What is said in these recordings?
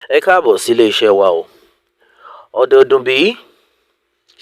Ẹ káàbọ̀ sílé iṣẹ́ wa o. Ọ̀dẹ̀ ọdún bí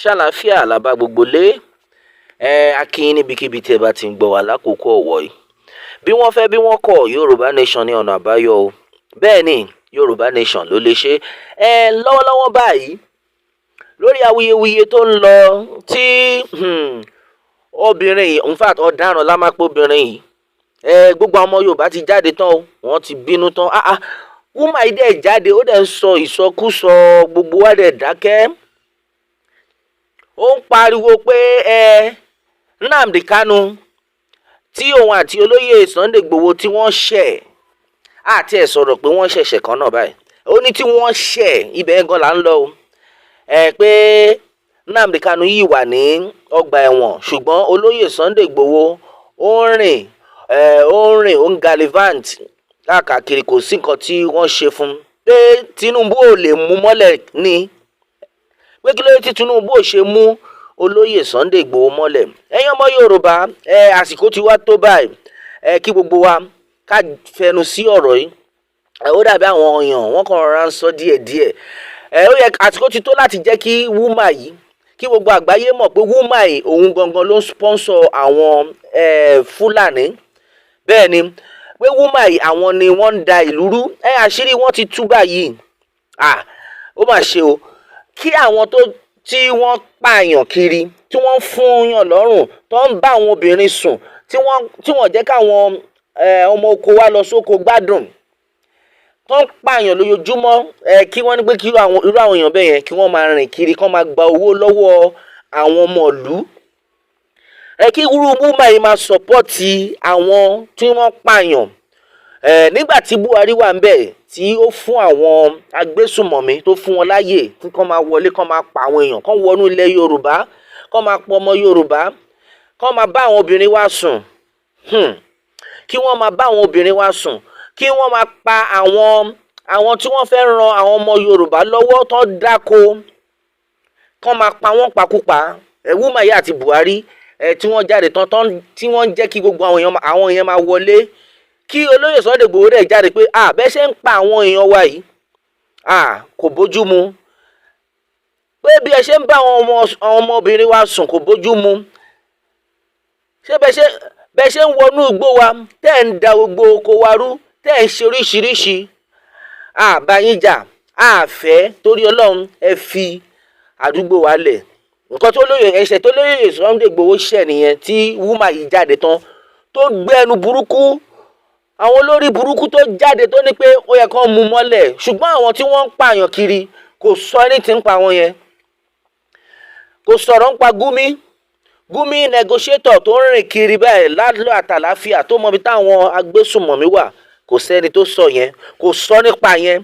ṣàlàáfíà làbá gbogbo lé ẹ akínyín níbikíbi tí ẹ bá ti ń gbọ́ wá lákòókò ọ̀wọ̀ yìí. Bí wọ́n fẹ́ bí wọ́n kọ̀, Yorùbá Nation ní ọ̀nà àbáyọ o. Bẹ́ẹ̀ ni, Yorùbá Nation ló lè ṣe ẹ. Lọ́wọ́lọ́wọ́ báyìí, lórí awuyewuye tó ń lọ tí obìnrin yìí, in fact, ọ̀daràn lámápẹ́ obìnrin yìí ẹ, gbogbo àwọn ọmọ Yorùbá ti jáde tán o, wọ́n ti bínú tán. Ah ah, woman yìí dẹ̀ jáde, ó dẹ̀ ń sọ ìsọkúsọ, gbogbo wa dẹ̀ dákẹ́. Ó ń pariwo pé ẹ Nnamdi Kanu tí òun àti olóyè Sunday Igboho tí wọ́n ṣẹ̀ àti ẹ̀ sọ̀rọ̀ pé wọ́n ṣẹ̀ṣẹ̀ kan náà báyìí. Ó ní tí wọ́n ṣẹ̀, ibẹ̀ gan là ń lọ o. Ẹ pé Nnamdi Kanu yìí wà ní ọgbà ẹ̀wọ̀n, ṣùgbọ́n olóyè Sunday Igboho ó ń rìn ẹ, ó ń rìn, ó ń gallivant káàkiri, kò sí nǹkan tí wọ́n ṣe fún un, pé Tinubu ò lè mú mọ́lẹ̀ ní, pé kí ló dé tí Tinubu ò ṣe mú olóyè Sunday Igboho mọ́lẹ̀. Ẹ̀yin ọmọ Yorùbá ẹ, àsìkò tí wá tó báyìí ẹ, kí gbogbo wa ká fẹnu sí ọ̀rọ̀ yìí. Ẹ ó dàbí àwọn èèyàn wọ́n kàn rọra ń sọ díẹ̀díẹ̀. Ẹ ó yẹ àsìkò ti tó láti jẹ́ kí woman yìí, kí gbogbo àgbáyé mọ̀ pé woman yìí, òun gangan ló ń sponsor àwọn Fúlàní. Bẹ́ẹ̀ ni, pé woman yìí, àwọn ni wọ́n ń da ìlú rú. Ẹ àṣírí wọn ti tú báyìí. Ah, ó mà ṣe o, kí àwọn tó tí wọ́n pààyàn kiri, tí wọ́n fún yàn lọ́rùn, tó ń bá àwọn obìnrin sùn, tí wọ́n jẹ́ káwọn ọmọ oko wa lọ sóko gbádùn, tó ń pààyàn lójoojúmọ́ ẹ, kí wọ́n ní pé kí irú àwọn èèyàn bẹ́ẹ̀ yẹn, kí wọ́n máa rìn kiri, kí wọ́n máa gba owó lọ́wọ́ àwọn ọmọ ìlú ẹ, kí irú woman yìí máa support àwọn tí wọ́n pààyàn ẹ. Nígbà tí Buhari wà ńbẹ̀, tí ó fún àwọn agbésùmọ̀mí, tó fún wọn láàyè kí kán máa wọlé, kán máa pa àwọn èèyàn, kán wọnú ilẹ̀ Yorùbá, kán máa pọ ọmọ Yorùbá, kán máa bá àwọn obìnrin wa sùn, kí wọ́n máa bá àwọn obìnrin wa sùn, kí wọ́n máa pa àwọn tí wọ́n fẹ́ ran àwọn ọmọ Yorùbá lọ́wọ́ tó dáko, kán máa pa wọ́n pakúpa. Ẹ̀ woman yìí àti Buhari ẹ̀ tí wọ́n jáde tán tán, tí wọ́n ń jẹ́ kí gbogbo àwọn èèyàn máa wọlé, kí olóyè Sunday Igboho dẹ̀ jáde pé, ah, bẹ́ẹ̀ ṣe ń pa àwọn èèyàn wa yìí, ah, kò bójú mu, pé bí ẹ ṣe ń bá àwọn ọmọbìnrin wa sùn kò bójú mu, ṣé bẹ́ẹ̀ ṣe ń wọnú igbó wa, tẹ́ ẹ̀ ń da gbogbo oko wa rú, tẹ́ ẹ̀ ń ṣe oríṣiríṣi, àbá yín jà, àfẹ́ torí Ọlọ́run, ẹ fi àdúgbò wa lẹ̀. Nǹkan tó lóye, ẹ̀ṣẹ̀ tó lóye Sunday Igboho ṣẹ̀ nìyẹn, tí woman yìí jáde tán, tó gbé ẹnu burúkú, àwọn olórí burúkú tó jáde, tó ní pé ó yẹ kán mú mọ́lẹ̀, ṣùgbọ́n àwọn tí wọ́n ń pààyàn kiri, kò sọ ẹni tí ń pa wọn yẹn, kò sọ̀rọ̀ ń pa Gumi. Gumi negotiator tó ń rìn kiri báyìí lálọ́ àtàláfíà, tó mọbi táwọn agbésùmọ̀mí wà, kò sẹ́ni tó sọ yẹn, kò sọ nípa yẹn.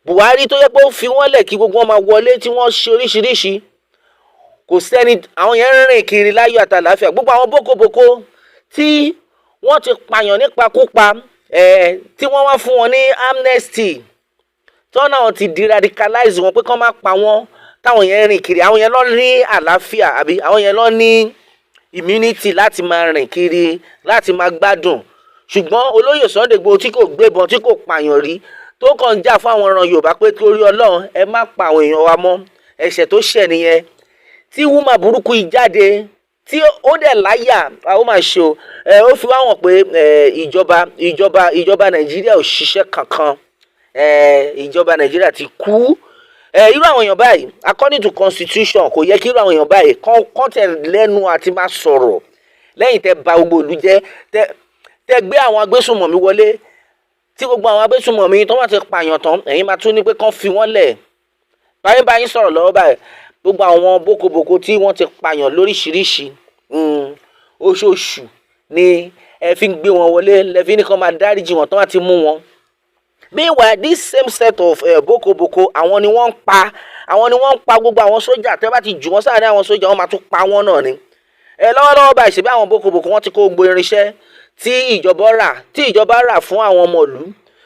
Buhari tó yẹ pé ó fi wọ́n lẹ̀ kí gbogbo wọn máa wọlé, tí wọ́n ṣe oríṣiríṣi, kò sẹ́ni. Àwọn yẹn ń rìn kiri láyọ̀ àtàláfíà. Gbogbo àwọn bókobòko tí wọ́n ti pààyàn nípakúpa ẹ̀, tí wọ́n wá fún wọn ní amnesty, tí wọ́n náà ti deradicalize wọn pé kán má pa wọ́n, táwọn yẹn rìn kiri, àwọn yẹn lọ ní àlàáfíà, àbí àwọn yẹn lọ ní immunity láti máa rìn kiri, láti máa gbádùn. Ṣùgbọ́n olóyè Sunday Igboho tí kò gbébọn, tí kò pààyàn rí, tó kàn ń jà fún àwọn ọ̀ràn Yorùbá pé torí Ọlọ́run, ẹ má pa àwọn èèyàn wa mọ́, ẹ̀ṣẹ̀ tó ṣẹ̀ nìyẹn, tí woman burúkú yìí jáde, tí ó dẹ̀ láyà. Ó mà ṣe o. Ẹ ó fi wá wọn pé ìjọba Nàìjíríà ò ṣiṣẹ́ kankan, ìjọba Nàìjíríà ti kú. Irú àwọn èèyàn báyìí, according to constitution, kò yẹ kí irú àwọn èèyàn báyìí kán tẹ̀ lẹ́nu àti máa sọ̀rọ̀ lẹ́yìn tẹ́ bà gbogbo ìlú jẹ́, tẹ́ gbé àwọn agbésùnmọ̀mí wọlé, tí gbogbo àwọn agbésùnmọ̀mí tó wọ́n ti pààyàn tán, ẹ̀yin máa tún ní pé kán fi wọ́n lẹ̀ báyìí. Báyìí sọ̀rọ̀ lọ́wọ́ báyìí, gbogbo àwọn bókobòko tí wọ́n ti pààyàn lóríṣiríṣi, oṣooṣù ni ẹ fi ń gbé wọn wọlé, lẹ fi ní kán máa dáríjì wọn tó wọ́n ti mú wọn. Meanwhile, this same set of bókobòko, àwọn ni wọ́n ń pa gbogbo àwọn sójà. Tẹ́ bá ti jù wọ́n sáà ní àwọn sójà, wọ́n máa tún pa wọ́n náà ni. Ẹ lọ́wọ́lọ́wọ́ báyìí, ṣe bí àwọn bókobòko, wọ́n ti kó gbogbo irinṣẹ́ tí ìjọba rà fún àwọn ọmọ ìlú,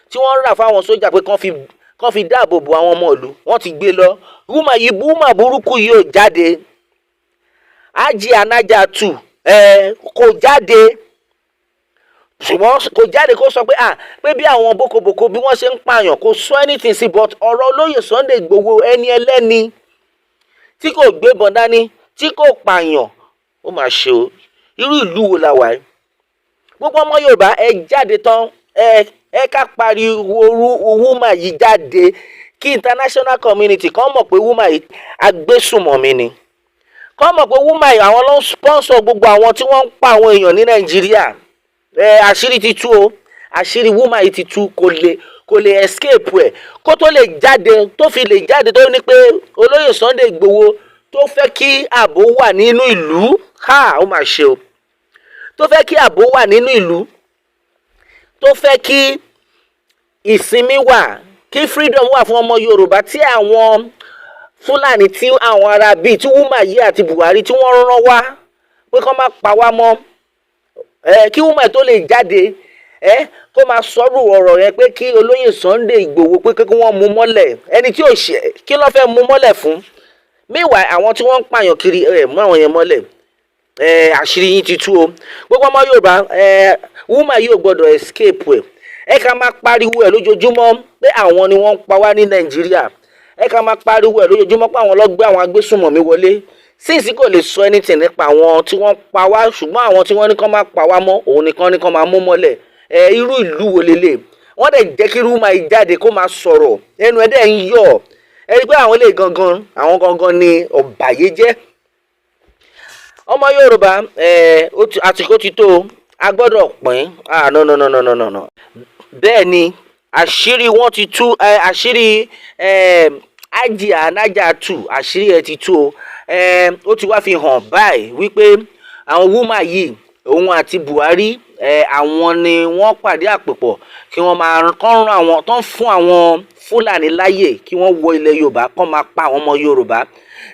tí wọ́n rà fún àwọn sójà pé kán fi dáàbò bo àwọn ọmọ ìlú, wọ́n ti gbé lọ. Woman yìí, woman burúkú yìí ò jáde. Ájì anájà tù ẹ kò jáde. Ṣùgbọ́n kò jáde kó sọ pé, ah, pé bí àwọn bokoboko bí wọ́n ṣe ń pààyàn, kò sọ anything sí. But ọ̀rọ̀ olóyè Sunday Igboho, ẹni ẹlẹ́ni tí kò gbébọn dání, tí kò pààyàn, ó mà ṣe o. Irú ìlú wo la wà yìí? Gbogbo ọmọ Yorùbá, ẹ jáde tán, ẹ ká pariwo woman yìí jáde, kí international community kàn mọ̀ pé woman yìí, agbésùmọ̀mí ni. Kàn mọ̀ pé woman yìí, àwọn ló ń sponsor gbogbo àwọn tí wọ́n ń pa àwọn èèyàn ní Nàìjíríà. Ẹ àṣírí ti tú o, àṣírí woman yìí ti tú. Kò lè escape ẹ. Kó tó lè jáde, tó fi lè jáde, tó ní pé olóyè Sunday Igboho tó fẹ́ kí ààbò wà nínú ìlú, ha, ó mà ṣe o, tó fẹ́ kí ààbò wà nínú ìlú, tó fẹ́ kí ìsinmi wà, kí freedom wà fún ọmọ Yorùbá, tí àwọn Fúlàní, tí àwọn ará bíi tí woman yìí àti Buhari tí wọ́n rán wá pé kó má pa wá mọ́ ẹ, kí woman tó lè jáde, ẹ kó máa sọ̀rọ̀ ọ̀rọ̀ yẹn pé kí olóyè Sunday Igboho, pé kí wọ́n mú mọ́lẹ̀, ẹni tí ò ṣe, kí ló fẹ́ mú mọ́lẹ̀ fún? Meanwhile, àwọn tí wọ́n ń pààyàn kiri, ẹ mú àwọn yẹn mọ́lẹ̀. Ẹ àṣírí yín ti tú o. Gbogbo ọmọ Yorùbá, ẹ woman yìí ò gbọdọ̀ escape ẹ. Ẹ ká máa pariwo ẹ lójoojúmọ́ pé àwọn ni wọ́n ń pa wá ní Nàìjíríà. Ẹ ká máa pariwo ẹ lójoojúmọ́ pé àwọn ló gbé àwọn agbésùnmọ̀mí wọlé. Sínsìn kò lè sọ anything nípa àwọn tí wọ́n pa wá, ṣùgbọ́n àwọn tí wọ́n ní kán máa pa wá mọ́, òun nìkan ní kán máa mú mọ́lẹ̀. Ẹ irú ìlú wo lélẹ̀? Wọ́n dẹ̀ jẹ́ kí irú máa jáde kó máa sọ̀rọ̀, ẹnu ẹ̀ dẹ̀ ń yọ̀. Ẹ rí i pé àwọn ilé gangan, àwọn gangan ni ọ̀bàyéjẹ́ ọmọ Yorùbá. Ẹ àsìkò ti tó, a gbọ́dọ̀ pín. Ah, no, no, no, no, no, no, no. Bẹ́ẹ̀ ni, àṣírí wọn ti tú. Ẹ àṣírí ẹ Hajia Najatu, àṣírí ẹ ti tú o. Ẹ ó ti wá fi hàn báyìí wípé àwọn woman yìí, òun àti Buhari, ẹ àwọn ni wọ́n pàdé àpòpọ̀ kí wọ́n máa kán rán àwọn tó ń fún àwọn Fúlàní láàyè kí wọ́n wọ ilẹ̀ Yorùbá, kán máa pa àwọn ọmọ Yorùbá.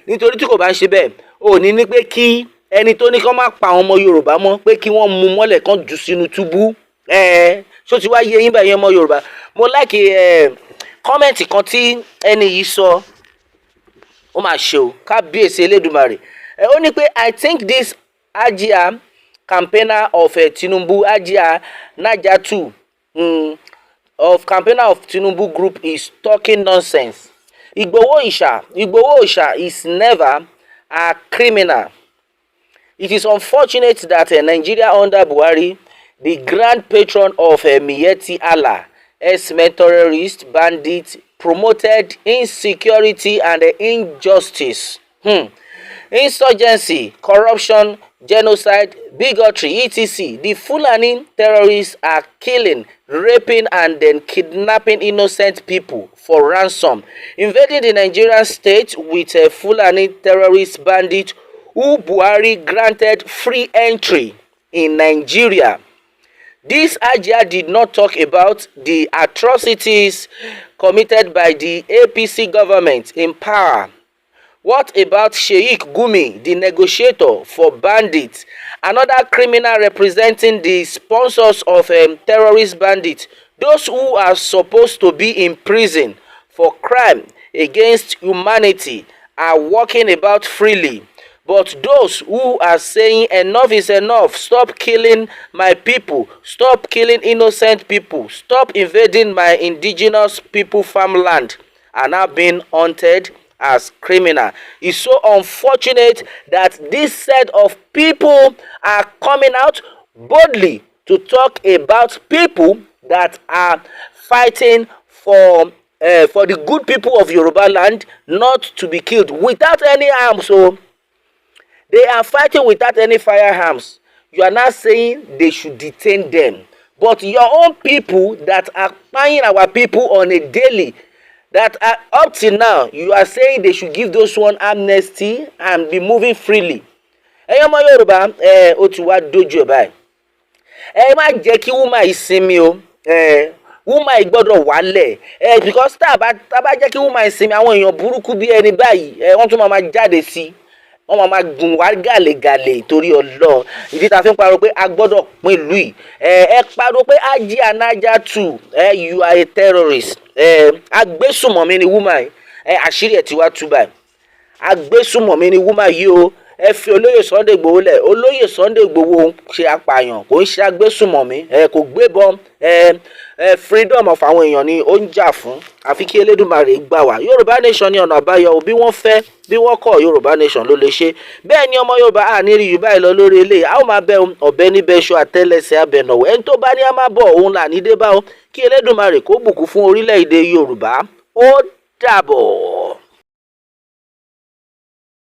Nítorí tí kò bá ń ṣe bẹ́ẹ̀, ò ní ní pé kí ẹni tó ní kán má pa àwọn ọmọ Yorùbá mọ́, pé kí wọ́n mú mọ́lẹ̀, kán jù sínú túbú. Ẹ ṣó ti wá yé yín bẹ́ẹ̀ yẹn, ọmọ Yorùbá? Mo like ẹ comment kan tí ẹni yìí sọ. Ó mà ṣe o, kábíyèsí Elédùmarè. Ẹ ó ní pé, "I think this Hajia campaigner of Tinubu, Hajia Najatu, of campaigner of Tinubu group is talking nonsense. Igboho Isha, Igboho Isha is never a criminal. It is unfortunate that Nigeria under Buhari, the grand patron of Miyetti Allah, herdsmen, terrorist bandits, promoted insecurity and injustice, insurgency, corruption, genocide, bigotry, etc. The Fulani terrorists are killing, raping and then kidnapping innocent people for ransom, invading the Nigerian state with a Fulani terrorist bandit who Buhari granted free entry in Nigeria. This Hajia did not talk about the atrocities committed by the APC government in power. What about Sheikh Gumi, the negotiator for bandits, another criminal representing the sponsors of terrorist bandits, those who are supposed to be in prison for crime against humanity are walking about freely? But those who are saying enough is enough, stop killing my people, stop killing innocent people, stop invading my indigenous people farmland, are now being hunted as criminal. It's so unfortunate that this set of people are coming out boldly to talk about people that are fighting for the good people of Yoruba land not to be killed without any arms." So they are fighting without any firearms. You are now saying they should detain them. But your own people that are buying our people on a daily, that are up till now, you are saying they should give those one amnesty and be moving freely. Ẹ̀yin ọmọ Yorùbá, ẹ ó ti wá dójú ẹ̀ báyìí. Ẹ má jẹ́ kí woman yìí sinmi o. Ẹ woman yìí gbọ́dọ̀ wálẹ̀ ẹ, because tá a bá jẹ́ kí woman yìí sinmi, àwọn èèyàn burúkú bí ẹni báyìí, ẹ wọ́n tún máa ma jáde sí i, wọ́n máa ma gùn wá gàlégàlé. Torí Ọlọ́run, ìdí tá a fi ń pariwo pé a gbọ́dọ̀ pín ìlú yìí, ẹ ẹ pariwo pé Hajia Najatu, ẹ you are a terrorist. Ẹ agbésùmọ̀mí ni woman yìí. Ẹ àṣírí ẹ̀ ti wá tú báyìí. Agbésùmọ̀mí ni woman yìí o. Ẹ fi olóyè Sunday Igboho lẹ̀. Olóyè Sunday Igboho ń ṣe apààyàn, kò ń ṣe agbésùmọ̀mí, ẹ kò gbébọn. Ẹ freedom of àwọn èèyàn ni ó ń jà fún. Àfi kí Elédùmarè gbà wá. Yorùbá Nation ní ọ̀nà àbáyọ. Bí wọ́n fẹ́, bí wọ́n kọ̀, Yorùbá Nation ló lè ṣe bẹ́ẹ̀ ni. Ọmọ Yorùbá, à ní rí yìí báyìí lọ lórí eléyìí. A ó máa bẹ ọ̀bẹ níbẹ̀ ṣọ àtẹ́lẹsẹ̀ abẹnàwó. Ẹni tó bá ní a máa bọ̀, òun là ní dé bá o. Kí Elédùmarè kó bùkún fún orílẹ̀-èdè Yorùbá. Ó dàbọ̀.